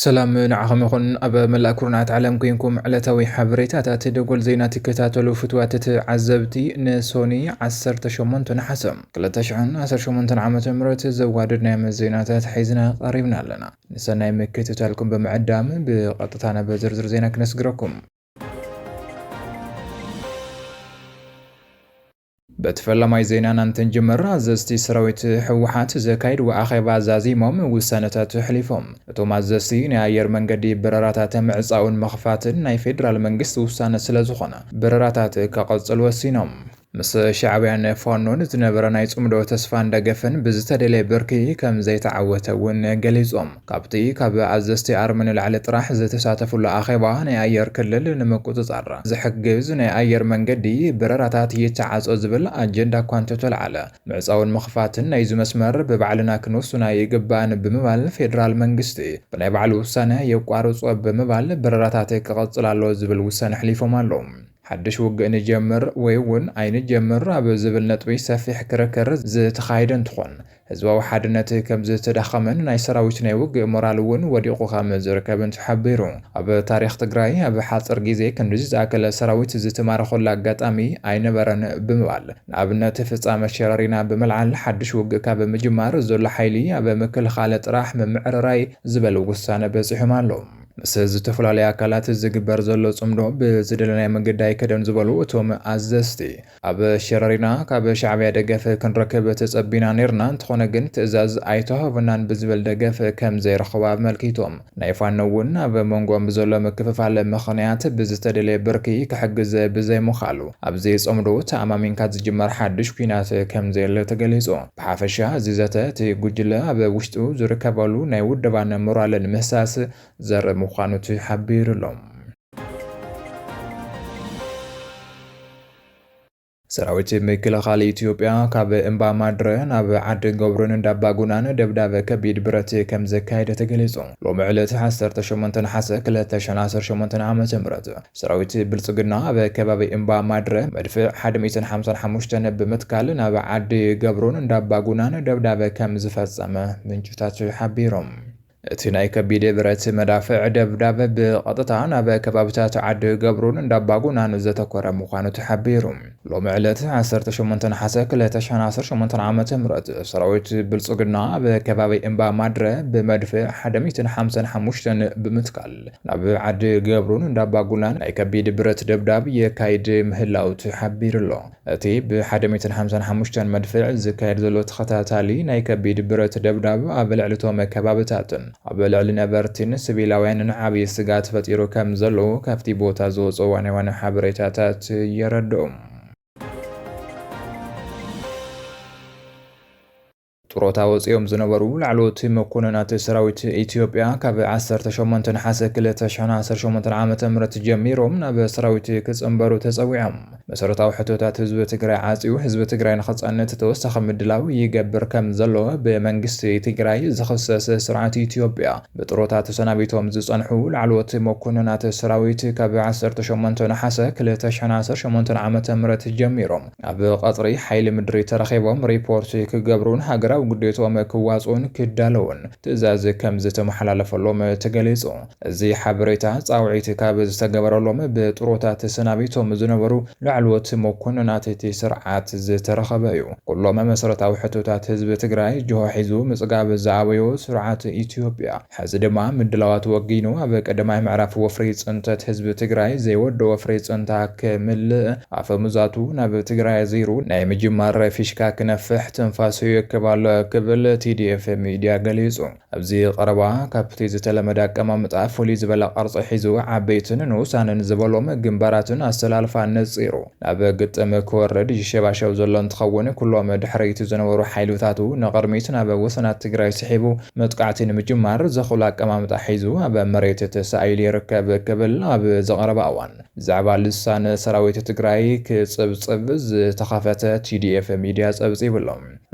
ሰላም ንዓኹም ይኹን። ኣብ መላእ ኩርናዓት ዓለም ኮይንኩም ዕለታዊ ሓበሬታታት ደጎል ዜና ትከታተሉ ፍትዋት ተዓዘብቲ፣ ንሶኒ ዓሰርተ ሸሞንተ ነሓሰ ክልተ ሽሕን ዓሰርተ ሸሞንተን ዓመተ ምህረት ዘዋደድናዮም ዜናታት ሒዝና ቀሪብና ኣለና። ንሰናይ ምክትታልኩም ብምዕዳም ብቐጥታ ናብ ዝርዝር ዜና ክነስግረኩም። በቲ ፈላማይ ዜናና እንትንጅምር፣ ኣዘዝቲ ሰራዊት ህወሓት ዘካየድዎ ኣኼባ ዛዚሞም ውሳነታት ኣሕሊፎም። እቶም ኣዘዝቲ፣ ናይ ኣየር መንገዲ በረራታት ምዕጻውን ምኽፋትን ናይ ፌደራል መንግስቲ ውሳነ ስለ ዝኾነ፣ በረራታት ክቐጽል ወሲኖም። ምስ ሻዕብያን ፋኖን ዝነበረ ናይ ጽምዶ ተስፋን ደገፍን ብዝተደለየ ብርኪ ከም ዘይተዓወተ እውን ገሊጾም። ካብቲ ካብ ኣዘዝቲ ኣርሚ ንላዕሊ ጥራሕ ዝተሳተፉሉ ኣኼባ፣ ናይ ኣየር ክልል ንምቁጽጻር ዝሕግዝ ናይ ኣየር መንገዲ በረራታት ይተዓጾ ዝብል ኣጀንዳ እኳ እንተተልዓለ፣ ምዕጻውን ምኽፋትን ናይዚ መስመር ብባዕልና ክንውስኖ ኣይግባእን ብምባል፣ ፌደራል መንግስቲ ብናይ ባዕሉ ውሳነ የቋርጾ ብምባል፣ በረራታት ክቐጽል ኣለዎ ዝብል ውሳነ ኣሕሊፎም ኣለዉ። ሓድሽ ውግእ ንጀምር ወይ እውን ኣይንጀምር ኣብ ዝብል ነጥቢ ሰፊሕ ክርክር ዝተኻየደ እንትኾን፣ ህዝባዊ ሓድነት ከም ዝተዳኸመን ናይ ሰራዊት ናይ ውግእ ሞራል እውን ወዲቑ ከም ዝርከብን ተሓቢሩ። ኣብ ታሪኽ ትግራይ ኣብ ሓፂር ግዜ ክንድዚ ዝኣከለ ሰራዊት ዝተማረኸሉ ኣጋጣሚ ኣይነበረን ብምባል፣ ንኣብነት ፍጻመ ሸረሪና ብምልዓል ሓድሽ ውግእ ካብ ምጅማር ዘሎ ሓይሊ ኣብ ምክልኻል ጥራሕ ምምዕርራይ ዝበል ውሳነ በፂሖም ኣለዉ። ምስ ዝተፈላለዩ ኣካላት ዝግበር ዘሎ ጽምዶ ብዝደለናዮ መንገዲ ኣይከደን ዝበሉ እቶም ኣዘዝቲ፣ ኣብ ሸረሪና ካብ ሻዕብያ ደገፍ ክንረክብ ተጸቢና ነይርና፣ እንተኾነ ግን ትእዛዝ ኣይተዋህበናን ብዝብል ደገፍ ከም ዘይረኸቡ ኣመልኪቶም፣ ናይ ፋኖ እውን ኣብ መንጎኦም ብዘሎ ምክፍፋል ምኽንያት ብዝተደለየ ብርኪ ክሕግዝ ብዘይምኻሉ፣ ኣብዚ ጽምዶ ተኣማሚንካ ዝጅመር ሓድሽ ኲናት ከም ዘየለ ተገሊጹ። ብሓፈሻ እዚ ዘተ እቲ ጉጅለ ኣብ ውሽጡ ዝርከበሉ ናይ ውደባን ሞራልን ምህሳስ ዘርኢ ምዃኑ ተሓቢሩ ኣሎ። ሰራዊት ምክልኻል ኢትዮጵያ ካብ እምባ ማድረ ናብ ዓዲ ገብሩን እንዳባጉናን ደብዳበ ከቢድ ብረት ከም ዘካየደ ተገሊጹ። ሎሚ ዕለት ዓሰርተ ሸሞንተ ነሓሰ ክልተ ሽሕን ዓሰርተ ሸሞንተን ዓመተ ምህረት ሰራዊት ብልጽግና ኣብ ከባቢ እምባ ማድረ መድፍዕ ሓደ ሚእትን ሓምሳን ሓሙሽተን ብምትካል ናብ ዓዲ ገብሩን እንዳባጉናን ደብዳበ ከም ዝፈጸመ ምንጭታት ሓቢሮም። እቲ ናይ ከቢድ ብረት መዳፍዕ ደብዳብ ብቐጥታ ናብ ከባብታት ዓዲ ገብሩን እንዳባጉናን ዘተኮረ ምዃኑ ተሓቢሩ። ሎሚ ዕለት ዓሰርተ ሸሞንተ ነሓሰ ክልተ ሽሕን ዓሰርተ ሸሞንተን ዓመተ ምህረት ሰራዊት ብልጽግና ኣብ ከባቢ እምባ ማድረ ብመድፍዕ ሓደ ሚእትን ሓምሳን ሓሙሽተን ብምትካል ናብ ዓዲ ገብሩን እንዳባጉናን ናይ ከቢድ ብረት ደብዳብ የካይድ ምህላው ተሓቢሩ ኣሎ። እቲ ብ ሓደ ሚእትን ሓምሳን ሓሙሽተን መድፍዕ ዝካየድ ዘሎ ተኸታታሊ ናይ ከቢድ ብረት ደብዳብ ኣብ ልዕሊ እቶም ከባብታትን ኣብ ልዕሊ ነበርቲን ሲቪላውያንን ዓብዪ ስግኣት ፈጢሩ ከም ዘሎ ካብቲ ቦታ ዝወፁ ዋና ዋና ሓበሬታታት የረድኡ። ጡሮታ ወፂኦም ዝነበሩ ላዕለዎት መኮንናት ሰራዊት ኢትዮጵያ ካብ ዓሰርተ ሸሞንተ ነሓሰ ክልተ ሽሕን ዓሰርተ ሸሞንተን ዓመተ ምህረት ጀሚሮም ናብ ሰራዊት ክፅንበሩ ተፀዊዖም። መሰረታዊ ሕቶታት ህዝቢ ትግራይ ዓፅዩ ህዝቢ ትግራይ ንኽፀንት ተወሳኺ ምድላው ይገብር ከም ዘሎ ብመንግስቲ ትግራይ ዝኽሰስ ስርዓት ኢትዮጵያ ብጡሮታ ተሰናቢቶም ዝፀንሑ ላዕለዎት መኮንናት ሰራዊት ካብ ዓሰርተ ሸሞንተ ነሓሰ ክልተ ሽሕን ዓሰርተ ሸሞንተን ዓመተ ምህረት ጀሚሮም ኣብ ቀፅሪ ሓይሊ ምድሪ ተረኺቦም ሪፖርት ክገብሩን ሃገራዊ ግዴትኦም ክዋፅኡን ክዳለውን ትእዛዝ ከም ዝተመሓላለፈሎም ተገሊፁ። እዚ ሓበሬታ ፃውዒት ካብ ዝተገበረሎም ብጡሮታ ተሰናቢቶም ዝነበሩ ላዕለዎት መኮንናት እቲ ስርዓት ዝተረኸበ እዩ። ኩሎም መሰረታዊ ሕቶታት ህዝቢ ትግራይ ጅሆ ሒዙ ምፅጋብ ዝኣበዮ ስርዓት ኢትዮጵያ፣ ሕዚ ድማ ምድላዋት ወጊኑ ኣብ ቀዳማይ ምዕራፍ ወፍሪ ፅንተት ህዝቢ ትግራይ ዘይወደኦ ወፍሪ ፅንታ ክምልእ ኣፈሙዛቱ ናብ ትግራይ ኣዚሩ ናይ ምጅማር ፊሽካ ክነፍሕ ትንፋሱ ይእክብ ኣሎ ክብል ቲ ዲ ኤፍ ሚድያ ገሊፁ። ኣብዚ ቀረባ ካብቲ ዝተለመደ ኣቀማምጣ ፍሉይ ዝበለ ቅርፂ ሒዙ ዓበይትን ንኡሳንን ዝበሎም ግንባራትን ኣሰላልፋ ነፂሩ ናብ ግጥም ክወርድ ይሸባሸብ ዘሎ እንትኸውን፣ ኩሎም ድሕረይቲ ዝነበሩ ሓይልታቱ ንቕድሚት ናብ ወሰናት ትግራይ ስሒቡ መጥቃዕቲ ንምጅማር ዘኽእሎ ኣቀማምጣ ሒዙ ኣብ መሬት ተሳኢሉ ይርከብ ክብል ኣብ ዝቐረበ እዋን ብዛዕባ ልሳን ሰራዊት ትግራይ ክፅብፅብ ዝተኸፈተ ቲ ዲ ኤፍ ሚድያ ፀብፂቡ ኣሎ።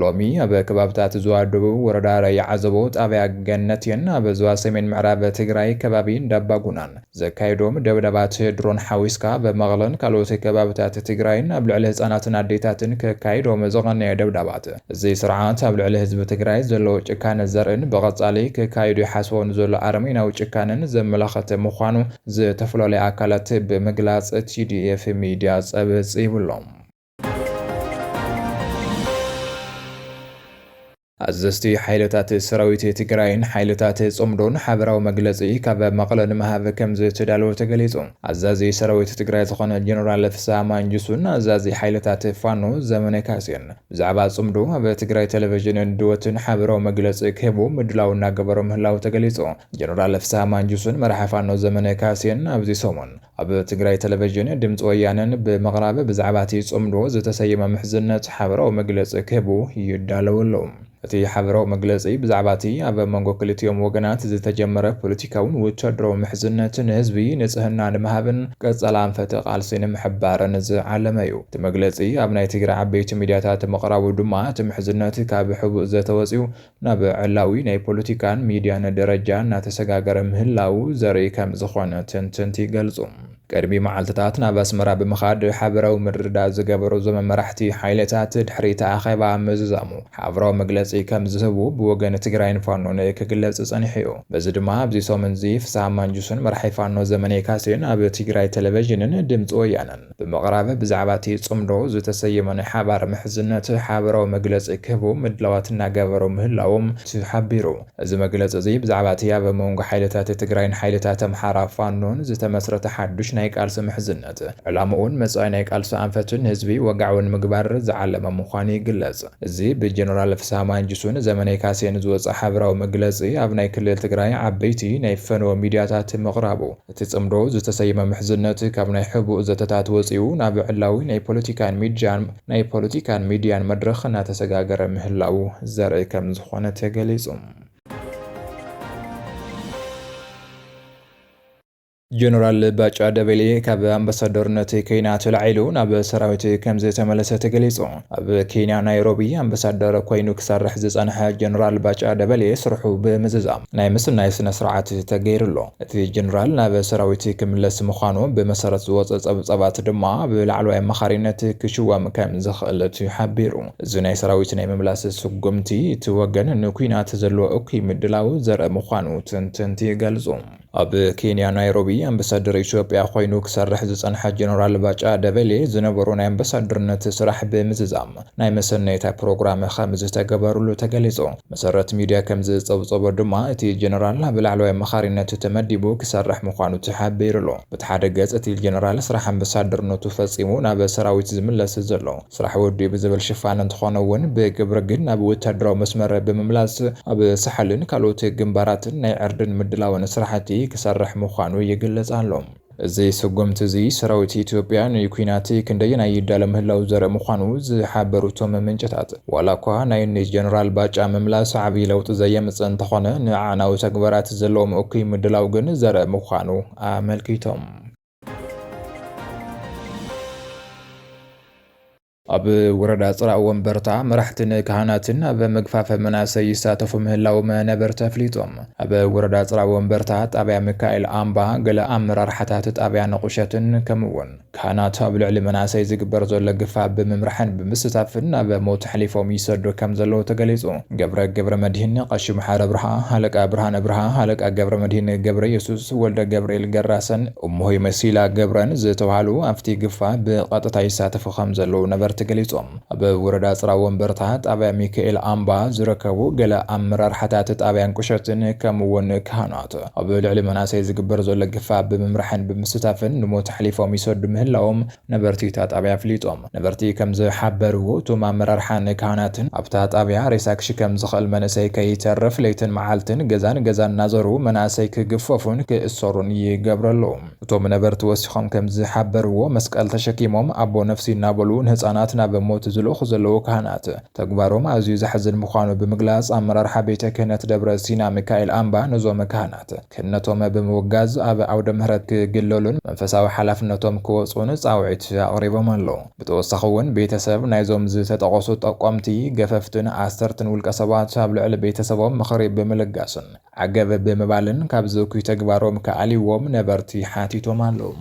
ሎሚ ኣብ ከባቢ ታት ዞባ ደቡብ ወረዳ ራያ ዓዘቦ ጣብያ ገነትየን ኣብ ዞባ ሰሜን ምዕራብ ትግራይ ከባቢ እንዳባጉናን ዘካየዶም ደብዳባት ድሮን ሓዊስካ ኣብ መቐለን ካልኦት ከባብታት ትግራይን ኣብ ልዕሊ ህፃናትን ኣዴታትን ከካይዶም ዝቐነየ ደብዳባት፣ እዚ ስርዓት ኣብ ልዕሊ ህዝቢ ትግራይ ዘለዎ ጭካነ ዘርእን ብቐፃሊ ከካይዶ ይሓስቦ ንዘሎ ኣረሜናዊ ጭካነን ዘመላኸተ ምዃኑ ዝተፈላለዩ ኣካላት ብምግላፅ ቲዲኤፍ ሚድያ ፀብፂቡሎም። ኣዘዝቲ ሓይልታት ሰራዊት ትግራይን ሓይልታት ጽምዶን ሓበራዊ መግለጺ ካብ መቐለ ንምሃብ ከም ዝተዳለወ ተገሊጹ። ኣዛዚ ሰራዊት ትግራይ ዝኾነ ጀነራል ፍስሃ ማንጁሱን ኣዛዚ ሓይልታት ፋኖ ዘመነ ካሴን ብዛዕባ ጽምዶ ኣብ ትግራይ ቴሌቪዥንን ድወትን ሓበራዊ መግለጺ ክህቡ ምድላው እናገበሩ ምህላው ተገሊጹ። ጀነራል ፍስሃ ማንጁሱን መራሒ ፋኖ ዘመነ ካሴን ኣብዚ ሰሙን ኣብ ትግራይ ቴሌቪዥን ድምፂ ወያነን ብምቕራብ ብዛዕባ እቲ ጽምዶ ዝተሰየመ ምሕዝነት ሓበራዊ መግለጺ ክህቡ ይዳለዉ ኣለዉ። እቲ ሓበራዊ መግለጺ ብዛዕባ እቲ ኣብ መንጎ ክልቲኦም ወገናት ዝተጀመረ ፖለቲካውን ወታደራዊ ምሕዝነት ንህዝቢ ንጽህና ንምሃብን ቀጻሊ ኣንፈት ቃልሲ ንምሕባርን ዝዓለመ እዩ። እቲ መግለጺ ኣብ ናይ ትግራይ ዓበይቲ ሚድያታት ምቕራቡ ድማ እቲ ምሕዝነት ካብ ሕቡእ ዘተወጺኡ ናብ ዕላዊ ናይ ፖለቲካን ሚድያን ደረጃ እናተሰጋገረ ምህላው ዘርኢ ከም ዝኾነ ተንተንቲ ይገልጹ። ቅድሚ መዓልትታት ናብ ኣስመራ ብምኻድ ሓበራዊ ምርድዳእ ዝገበሩ እዞም መራሕቲ ሓይልታት ድሕሪ እቲ ኣኼባ ምዝዛሙ ሓበራዊ መግለጺ ከም ዝህቡ ብወገን ትግራይን ፋኖን ክግለጽ ጸኒሑ እዩ። በዚ ድማ ኣብዚ ሰሙን እዚ ፍስሃ ማንጁስን መራሒ ፋኖ ዘመነ ካሴን ኣብ ትግራይ ቴሌቪዥንን ድምፂ ወያነን ብምቕራብ ብዛዕባ እቲ ጽምዶ ዝተሰየመ ናይ ሓባር ምሕዝነት ሓበራዊ መግለጺ ክህቡ ምድላዋት እናገበሩ ምህላዎም ተሓቢሩ። እዚ መግለጺ እዚ ብዛዕባ እቲ ኣብ መንጎ ሓይልታት ትግራይን ሓይልታት ኣምሓራ ፋኖን ዝተመስረተ ሓዱሽ ናይ ቃልሲ ምሕዝነት ዕላምኡን መጻኢ ናይ ቃልሲ ኣንፈትን ህዝቢ ወግዓዊ ንምግባር ዝዓለመ ምዃኑ ይግለጽ። እዚ ብጀነራል ፍስሃ ማንጁሱን ዘመነ ካሴን ዝወጸ ሓበራዊ መግለጺ ኣብ ናይ ክልል ትግራይ ዓበይቲ ናይ ፈነወ ሚድያታት ምቕራቡ እቲ ጽምዶ ዝተሰየመ ምሕዝነት ካብ ናይ ሕቡእ ዘተታት ወጺኡ ናብ ዕላዊ ናይ ፖለቲካን ሚድያን ናይ ፖለቲካን ሚድያን መድረኽ እናተሰጋገረ ምህላዉ ዘርኢ ከም ዝኾነ ተገሊጹ። ጀነራል ባጫ ደበሌ ካብ ኣምባሳደርነት ኬንያ ተላዒሉ ናብ ሰራዊት ከም ዝተመለሰ ተገሊጹ። ኣብ ኬንያ ናይሮቢ ኣምባሳደር ኮይኑ ክሰርሕ ዝጸንሐ ጀነራል ባጫ ደበሌ ስርሑ ብምዝዛም ናይ ምስናይ ስነ ስርዓት ተገይሩሎ። እቲ ጀነራል ናብ ሰራዊት ክምለስ ምዃኑ ብመሰረት ዝወጸ ጸብጻባት ድማ ኣብ ላዕለዋይ ኣማኻሪነት ክሽወም ከም ዝኽእል ተሓቢሩ። እዚ ናይ ሰራዊት ናይ ምምላስ ስጉምቲ እቲ ወገን ንኲናት ዘለዎ እኩይ ምድላው ዘርኢ ምዃኑ ተንተንቲ ይገልጹ። ኣብ ኬንያ ናይሮቢ ኣምባሳደር ኢትዮጵያ ኮይኑ ክሰርሕ ዝጸንሐ ጀነራል ባጫ ደበሌ ዝነበሩ ናይ ኣምባሳደርነት ስራሕ ብምዝዛም ናይ መሰነይታ ፕሮግራም ከም ዝተገበሩሉ ተገሊጹ። መሰረት ሚድያ ከም ዝጸብጸቦ ድማ እቲ ጀነራል ኣብ ላዕለዋይ መኻሪነት ተመዲቡ ክሰርሕ ምዃኑ ተሓቢሩሉ። በቲ ሓደ ገጽ እቲ ጀነራል ስራሕ ኣምባሳደርነቱ ፈጺሙ ናብ ሰራዊት ዝምለስ ዘሎ ስራሕ ወዲኡ ብዝብል ሽፋን እንተኾነ እውን ብግብሪ ግን ናብ ወታደራዊ መስመር ብምምላስ ኣብ ሳሕልን ካልኦት ግንባራትን ናይ ዕርድን ምድላውን ስራሕቲ ክሰርሕ ምዃኑ ይግለጽ ኣሎ። እዚ ስጉምቲ እዚ ሰራዊት ኢትዮጵያ ንኲናት ክንደየናይ ይዳሎ ምህላው ዘርኢ ምዃኑ ዝሓበሩ እቶም ምንጭታት፣ ዋላ እኳ ናይ ኒስ ጀነራል ባጫ ምምላስ ዓብዪ ለውጢ ዘየምጽእ እንተኾነ፣ ንኣዕናዊ ተግባራት ዘለዎም እኩይ ምድላው ግን ዘርኢ ምዃኑ ኣመልኪቶም። ኣብ ወረዳ ጽራእ ወንበርታ መራሕትን ካህናትን ኣብ ምግፋፍ መናእሰይ ይሳተፉ ምህላዎም ነበርቲ ኣፍሊጦም። ኣብ ወረዳ ጽራእ ወንበርታ ጣብያ ሚካኤል ኣምባ ገለ ኣመራርሓታት ጣብያ ንቑሸትን ከምኡ እውን ካህናት ኣብ ልዕሊ መናእሰይ ዝግበር ዘሎ ግፋ ብምምራሕን ብምስታፍን ናብ ሞት ኣሕሊፎም ይሰዱ ከም ዘለዉ ተገሊጹ። ገብረ ገብረ መድህን፣ ቀሺ መሓረ ብርሃ፣ ሃለቃ ብርሃነ ብርሃ፣ ሃለቃ ገብረ መድህን ገብረ የሱስ፣ ወልደ ገብርኤል ገራሰን እሞሆይ መሲላ ገብረን ዝተባህሉ ኣብቲ ግፋ ብቐጥታ ይሳተፉ ከም ዘለዉ ነበርቲ ገሊጾም። ኣብ ወረዳ ጽራ ወንበርታ ጣብያ ሚካኤል ኣምባ ዝርከቡ ገለ ኣመራርሓታት ጣብያን ቁሸትን ከምኡ እውን ካህናት ኣብ ልዕሊ መናእሰይ ዝግበር ዘሎ ግፋ ብምምራሕን ብምስታፍን ንሞት ኣሕሊፎም ይሰዱ ምህላዎም ነበርቲ እታ ጣብያ ኣፍሊጦም። ነበርቲ ከም ዝሓበርዎ፣ እቶም ኣመራርሓን ካህናትን ኣብታ ጣብያ ሬሳ ክሽከም ዝኽእል መንእሰይ ከይተርፍ ለይትን መዓልትን ገዛን ገዛን እናዞሩ መናእሰይ ክግፈፉን ክእሰሩን ይገብሩ ኣለዉ። እቶም ነበርቲ ወሲኾም ከም ዝሓበርዎ፣ መስቀል ተሸኪሞም ኣቦ ነፍሲ እናበሉ ንህፃናት ናብ ሞት ዝልእኹ ዘለዉ ካህናት ተግባሮም ኣዝዩ ዘሕዝን ምዃኑ ብምግላጽ፣ ኣመራርሓ ቤተ ክህነት ደብረ ሲና ሚካኤል ኣምባ ነዞም ካህናት ክህነቶም ብምውጋዝ ኣብ ዓውደ ምህረት ክግለሉን መንፈሳዊ ሓላፍነቶም ክወጹን ጻውዒት ኣቕሪቦም ኣለዉ። ብተወሳኺ እውን ቤተሰብ ናይዞም ዝተጠቐሱ ጠቋምቲ፣ ገፈፍትን ኣሰርትን ውልቀ ሰባት ኣብ ልዕሊ ቤተሰቦም ምኽሪ ብምልጋስን ዓገብ ብምባልን ካብዚ እኩይ ተግባሮም ክኣልይዎም ነበርቲ ሓቲቶም ኣለዉ።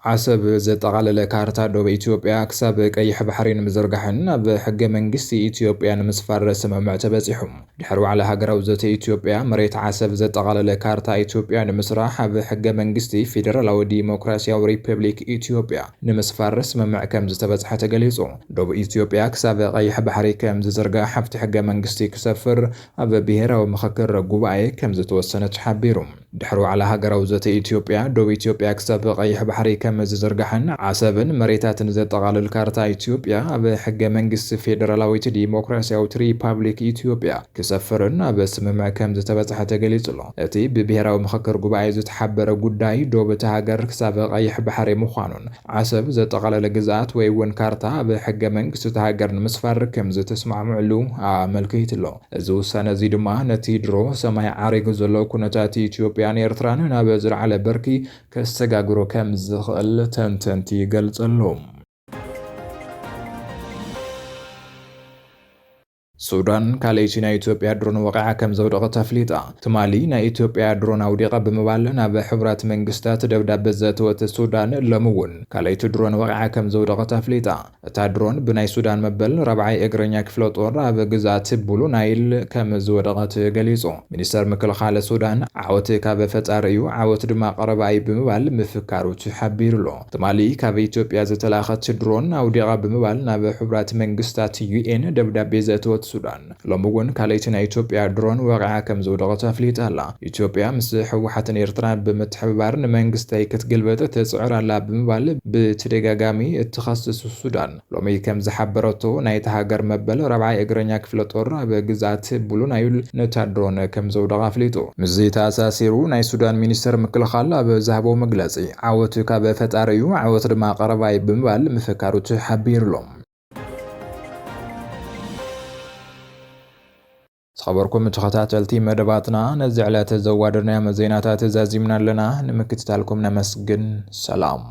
ዓሰብ ዘጠቓለለ ካርታ ዶብ ኢትዮጵያ ክሳብ ቀይሕ ባሕሪ ንምዝርጋሕን ኣብ ሕገ መንግስቲ ኢትዮጵያ ንምስፋር ስምምዕ ተበጺሑ። ድሕሪ ዋዕላ ሃገራዊ ዘተ ኢትዮጵያ፣ መሬት ዓሰብ ዘጠቓለለ ካርታ ኢትዮጵያ ንምስራሕ ኣብ ሕገ መንግስቲ ፌደራላዊ ዲሞክራሲያዊ ሪፐብሊክ ኢትዮጵያ ንምስፋር ስምምዕ ከም ዝተበጽሐ ተገሊጹ። ዶብ ኢትዮጵያ ክሳብ ቀይሕ ባሕሪ ከም ዝዝርጋሕ ኣብቲ ሕገ መንግስቲ ክሰፍር ኣብ ብሄራዊ ምኽክር ጉባኤ ከም ዝተወሰነ ተሓቢሩ። ድሕሪ ዋዕላ ሃገራዊ ዘተ ኢትዮጵያ፣ ዶብ ኢትዮጵያ ክሳብ ቀይሕ ባሕሪ ከም ዝዝርጋሕን ዓሰብን መሬታትን ዘጠቓልል ካርታ ኢትዮጵያ ኣብ ሕገ መንግስቲ ፌደራላዊት ዲሞክራሲያዊት ሪፓብሊክ ኢትዮጵያ ክሰፍርን ኣብ ስምምዕ ከም ዝተበጽሐ ተገሊጹ ኣሎ። እቲ ብብሄራዊ ምኽክር ጉባኤ ዝተሓበረ ጉዳይ፣ ዶብ እታ ሃገር ክሳብ ቀይሕ ባሕሪ ምዃኑን ዓሰብ ዘጠቓለለ ግዝኣት ወይ እውን ካርታ ኣብ ሕገ መንግስቲ እታ ሃገር ንምስፋር ከም ዝተስማዕምዕሉ ኣመልኪቱ ኣሎ። እዚ ውሳነ እዚ ድማ ነቲ ድሮ ሰማይ ዓሪጉ ዘሎ ኩነታት ኢትዮጵያን ኤርትራን ናብ ዝለዓለ ብርኪ ከሰጋግሮ ከም ዝኽእል ተንተንቲ ይገልጹ ኣለዉ። ሱዳን ካልኣይቲ ናይ ኢትዮጵያ ድሮን ወቒዓ ከም ዘውደቐት ኣፍሊጣ። ትማሊ ናይ ኢትዮጵያ ድሮን ኣውዲቐ ብምባል ናብ ሕቡራት መንግስታት ደብዳቤ ዘእተወት ሱዳን፣ ሎሚ እውን ካልኣይቲ ድሮን ወቒዓ ከም ዘውደቐት ኣፍሊጣ። እታ ድሮን ብናይ ሱዳን መበል ራብዓይ እግረኛ ክፍለ ጦር ኣብ ግዝኣት ብሉ ናይል ከም ዝወደቐት ገሊጹ። ሚኒስተር ምክልኻል ሱዳን፣ "ዓወት ካብ ፈጣሪ እዩ፣ ዓወት ድማ ቀረባ እዩ" ብምባል ምፍካሩ ተሓቢሩ ኣሎ። ትማሊ ካብ ኢትዮጵያ ዝተላኸት ድሮን ኣውዲቓ ብምባል ናብ ሕቡራት መንግስታት፣ ዩ ኤን፣ ደብዳቤ ዘእተወት ሱዳን፣ ሎሚ እውን ካልኣይቲ ናይ ኢትዮጵያ ድሮን ወቒዓ ከም ዝወደቐት ኣፍሊጣ ኣላ። ኢትዮጵያ ምስ ህወሓትን ኤርትራን ብምትሕብባር ንመንግስተይ ክትግልበጥ ትጽዕር ኣላ ብምባል ብተደጋጋሚ እትኸስስ ሱዳን፣ ሎሚ ከም ዝሓበረቶ፣ ናይታ ሃገር መበል ራብዓይ እግረኛ ክፍለ ጦር ኣብ ግዝኣት ብሉ ናይል ነታ ድሮን ከም ዘውደቐ ኣፍሊጡ። ምስዚ ተኣሳሲሩ፣ ናይ ሱዳን ሚኒስተር ምክልኻል ኣብ ዝሃቦ መግለጺ፣ "ዓወት ካብ ፈጣሪ እዩ፣ ዓወት ድማ ቀረባ እዩ" ብምባል ምፍካሩ ተሓቢሩ ኣሎ። ዝኸበርኩም ተኸታተልቲ መደባትና፣ ነዚ ዕለት ዘዋደርናዮም ዜናታት ዛዚምና ኣለና። ንምክትታልኩም ነመስግን። ሰላም።